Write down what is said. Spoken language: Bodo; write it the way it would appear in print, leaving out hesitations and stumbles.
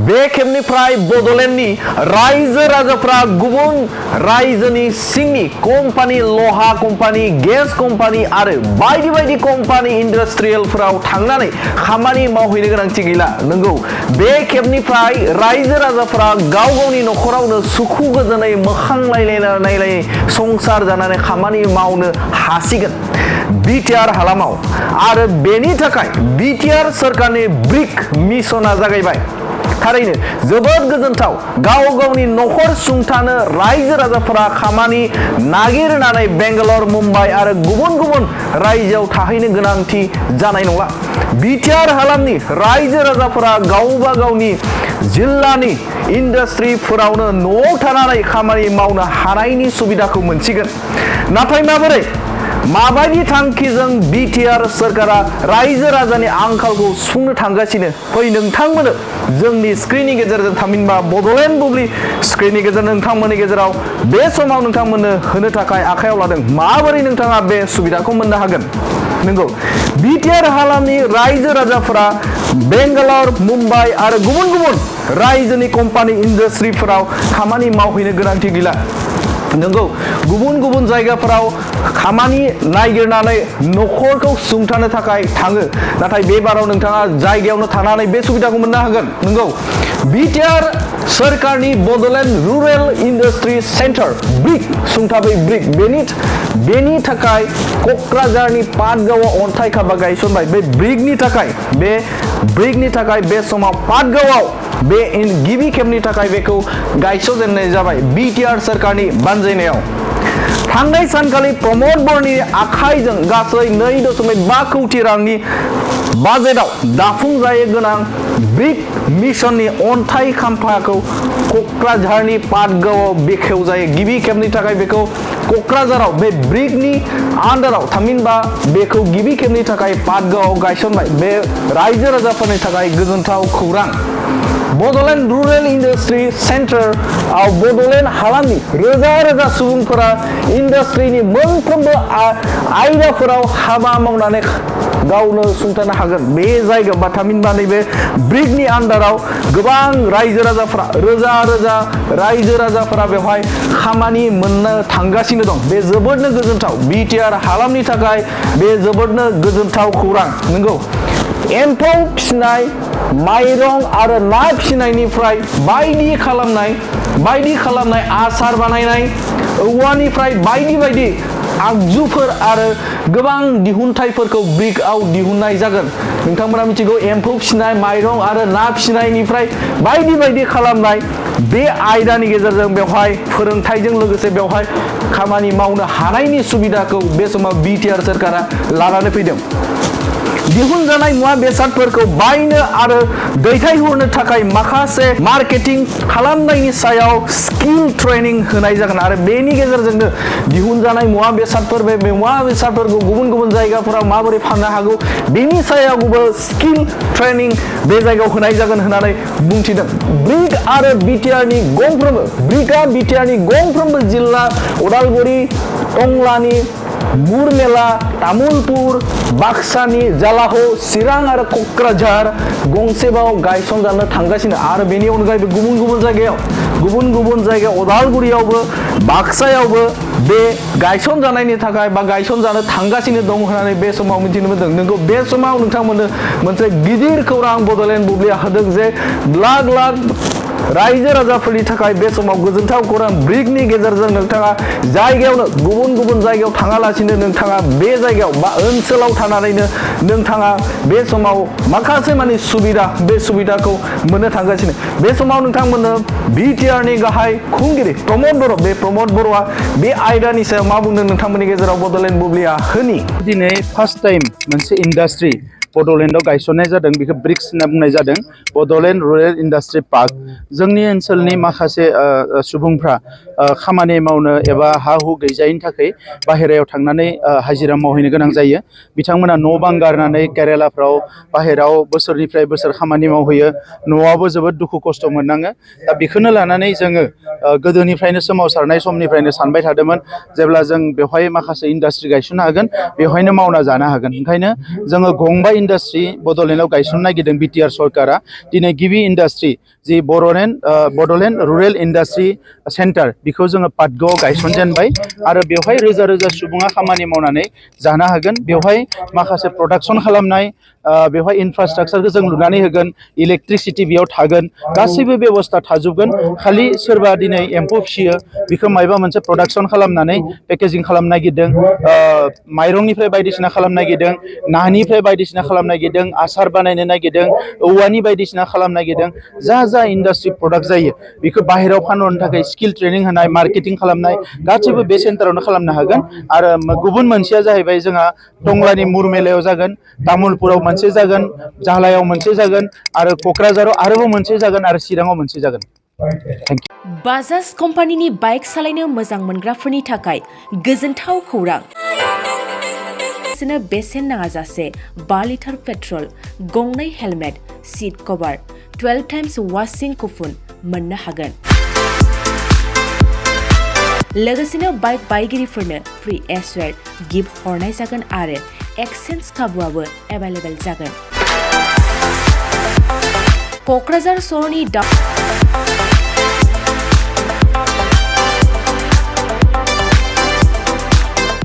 बे खेबनिफ्राय बड'लेण्डनि रायजो राजाफ्रा गुबुन रायजोनि सिंनि कम्पानि लहा कम्पानि गेस कम्पानि आरो बायदि बायदि कम्पानि इन्डास्ट्रियेलफोराव थांनानै खामानि मावहैनो गोनांथि गैला। नंगौ बे खेबनिफ्राय रायजो राजाफ्रा गाव गावनि न'खरावनो सुखु गोजोनै मोखां नायलाय संसार जानानै खामानि मावनो हासिगोन बिटिआर हालामाव। आरो बेनि थाखाय बिटिआर सोरखारनि ब्रिक मिशना जागायबाय। थारैनो जोबोद गोजोनथाव। गाव गावनि न'खर सुंथानो रायजो राजाफोरा खामानि नागिरनानै बेंगालर मुम्बाइ आरो गुबुन गुबुन रायजोआव थाहैनो गोनांथि जानाय नंला। बिटिआर हालामनि रायजो राजाफोरा गावबा गावनि जिल्लानि इन्डास्ट्रिफोरावनो न'आव थानानै खामानि मावनो हानायनि सुबिदाखौ मोनसिगोन। नाथाय माबायदि थांखिजों बिटिआर सोरखारा रायजो राजानि आंखालखौ सुफुंनो थांगासिनो फै नोंथांमोननो जोंनि स्क्रिननि गेजेरजों थामहिनबा बड'लेण्ड बुब्लि स्क्रिननि गेजेरजों नोंथांमोननि गेजेराव बे समाव नोंथांमोननो होनो थाखाय आखायाव लादों। माबोरै नोंथाङा बे सुबिदाखौ मोननो हागोन? नंगौ बिटिआर हालामनि रायजो राजाफोरा बेंगालर मुम्बाइ आरो गुबुन गुबुन रायजोनि कम्पानि इन्डास्ट्रिफोराव खामानि मावहैनो गोनांथि गैला। नंगौ गुबुन गुबुन जायगाफोराव खामानि नागिरनानै न'खरखौ सुंथानो थाखाय थाङो। नाथाय बे बाराव नोंथाङा जायगायावनो थानानै बे सुबिदाखौ मोननो हागोन। नंगौ बिटिआर सोरखारनि Bodoland rural industry centre brick सुंथाबै ब्रिक बेनि थाखाय क'क्राझारनि पाटगावआव अन्थाइ खाबा गायसनबाय। बे ब्रिकनि थाखाय बे समाव पाटगावआव बे गिबि खेबनि थाखाय बेखौ गायसनजेननाय जाबाय बिटिआर सोरखारनि बानजायनायाव। थांनाय सानखालि प्रमद बर'नि आखाइजों गासै 2.5 कौटि रांनि बाजेटआव दाफुंजानो गोनां ब्रिक मिशननि अन्थाइ खाम्फाखौ क'क्राझारनि पाटगावआव बेखेवजायो। गिबि खेबनि थाखाय बेखौ क'क्राझाराव बे ब्रिकनि आन्डाराव थामहिनबा बेखौ गिबि खेबनि थाखाय पाटगावआव गायसनबाय। बे रायजो राजाफोरनि थाखाय गोजोनथाव खौरां। बड'लेण्ड रुरेल इन्डास्ट्रि सेन्टारआव बड'लेण्ड हालामनि रोजा रोजा सुबुंफोरा इन्डास्ट्रिनि मोनफ्रोमबो आयदाफोराव हाबा मावनानै गावनो सुंथानो हागोन। बे जायगायाव बा थामहिनबा नैबे ब्रिकनि आन्डाराव गोबां रायजो राजाफोरा रोजा रोजा रायजो राजाफोरा बेवहाय खामानि मोननो थांगासिनो दं। बे जोबोदनो गोजोनथाव बिटिआर हालामनि थाखाय बे जोबोदनो गोजोनथाव खौरां। नंगौ एम्फौ फिसिनाय माइरं आरो ना फिसिनायनिफ्राय बायदि खालामनाय आसार बानायनाय औवानिफ्राय बायदि आगजुफोर आरो गोबां दिहुनथाइफोरखौ ब्रिकआव दिहुननाय जागोन। नोंथांमोना मिथिगौ एम्फौ फिसिनाय माइरं आरो ना फिसिनायनिफ्राय बायदि खालामनाय बे आयदानि गेजेरजों बेवहाय फोरोंथाइजों लोगोसे बेवहाय खामानि मावनो हानायनि सुबिदाखौ बे समाव बिटिआर सोरखारा लानानै फैदों। दिहुनजानाय मुवा बेसादफोरखौ बायनो आरो दैथायहरनो थाखाय माखासे मार्केटिं खालामनायनि सायाव स्किल ट्रेनिं होनाय जागोन आरो बेनि गेजेरजोंनो दिहुनजानाय मुवा बेसादफोरखौ गुबुन गुबुन जायगाफोराव माबोरै फाननो हागौ बेनि सायावबो स्किल ट्रेनिं बे जायगायाव होनाय जागोन होननानै बुंथिदों। ब्रिकआ बिटिआरनि गंफ्रोमबो जिल्ला उदालगुरि टंलानि मुरमेला तामुलपुर बाक्सानि जालाहो चिरां आरो क'क्राझार गंसेबाव गायसनजानो थांगासिनो आरो बेनि अनगायैबो गुबुन गुबुन जायगायाव उदालगुरियावबो बाक्सायावबो बे गायसनजानायनि थाखाय बा गायसनजानो थांगासिनो दं होननानै बे समाव मिथिनो मोनदों। नोंगौ बे समाव नोंथांमोननो मोनसे गिदिर खौरां बड'लेण्ड बुब्लिया होदों जे लाख रायजो राजाफोरनि थाखाय बे समाव गोजोनथाव खौरां। ब्रिकनि गेजेरजों नोंथाङा जायगायावनो गुबुन जायगायाव थाङालासिनो नोंथाङा बे जायगायाव बा ओनसोलाव थानानैनो नोंथाङा बे समाव माखासे माने बे सुबिदाखौ मोननो थांगासिनो। बे समाव नोंथांमोननो बिटिआरनि गाहाय खुंगिरि प्रमद बर'आ बे आयदानि सायाव मा बुंदों नोंथांमोननि गेजेराव बड'लेण्ड बुब्लिया होनि। दिनै फार्स्ट टाइम मोनसे इन्डास्ट्रि बड'लेण्डआव गायसननाय जादों। बेखौ ब्रिक्स होनना बुंनाय जादों बड'लेण्ड रुरेल इन्डास्ट्रि पार्क। जोंनि ओनसोलनि माखासे सुबुंफ्रा खामानि मावनो एबा हा हु गैजायैनि थाखाय बाहेरायाव थांनानै हाजिरा मावहैनो गोनां जायो बिथांमोना न' बां गारनानै केरेलाफ्राव बाहेराव बोसोरनिफ्राय बोसोर खामानि मावहैयो न'आवबो जोबोद दुखु खस्थ' मोननाङो दा बेखौनो लानानै जोङो गोदोनिफ्रायनो सोमावसारनाय समनिफ्रायनो सानबाय थादोंमोन जेब्ला जों बेवहाय माखासे इन्डास्ट्रि गायसननो हागोन बेवहायनो मावना जानो हागोन ओंखायनो जोङो गंबा इन्डास्ट्रि बड'लेण्डआव गायसननो नागिरदों बिटिआर सरकारा दिनै गिबि इन्डास्ट्रि जि बड'लेण्ड रुरेल इन्डास्ट्रि सेन्टार बेखौ जोङो पाटगावआव गायसनजेनबाय आरो बेवहाय रोजा रोजा सुबुङा खामानि मावनानै जानो हागोन बेवहाय माखासे प्रडाक्सन खालामनाय बेवहाय इनफ्रास्ट्राक्चारखौ जों लुनानै होगोन इलेक्ट्रिसिटि बेयाव थागोन गासैबो बेबस्था थाजोबगोन खालि सोरबा दिनै एम्फौ फिसियो बेखौ मायबा मोनसे प्रडाक्सन खालामनानै पेकेजिं खालामनो नागिरदों माइरंनिफ्राय बायदिसिना खालामनो नागिरदों नानिफ्राय बायदिसिना खालामनो नागिरदों आसार बानायनो नागिरदों औवानि बायदिसिना खालामनो नागिरदों जा इन्डास्ट्रि प्रडाक्ट जायो बेखौ बाहेरायाव फानहरनो थाखाय स्किल ट्रेनिं होनाय मार्केटिं खालामनाय गासैबो बे सेन्टारावनो खालामनो हागोन आरो गुबुन मोनसेया जाहैबाय जोंहा टंलानि मुरमेलायाव जागोन तामुलपुराव मोनसे जागोन झालायाव मोनसे जागोन आरो क'क्राझाराव आरोबाव मोनसे जागोन आरो चिराङाव मोनसे जागोन बाजाज कम्पानिनि बाइक सालायनो मोजां मोनग्राफोरनि थाखाय गोजोनथाव खौरां बेसेन नाङाजासे 5 लिटार पेट्रल गंनै हेलमेट सीट कभार 12 टाइम्स वाशिं कुपन मोननो हागोन लोगोसेनो बाइक बायगिरिफोरनो फ्री एसवेर गिफ्ट हरनाय जागोन आरो एक्सचेन्ज खाबुआबो एभेलेबेल जागोन क'क्राझार सहरनि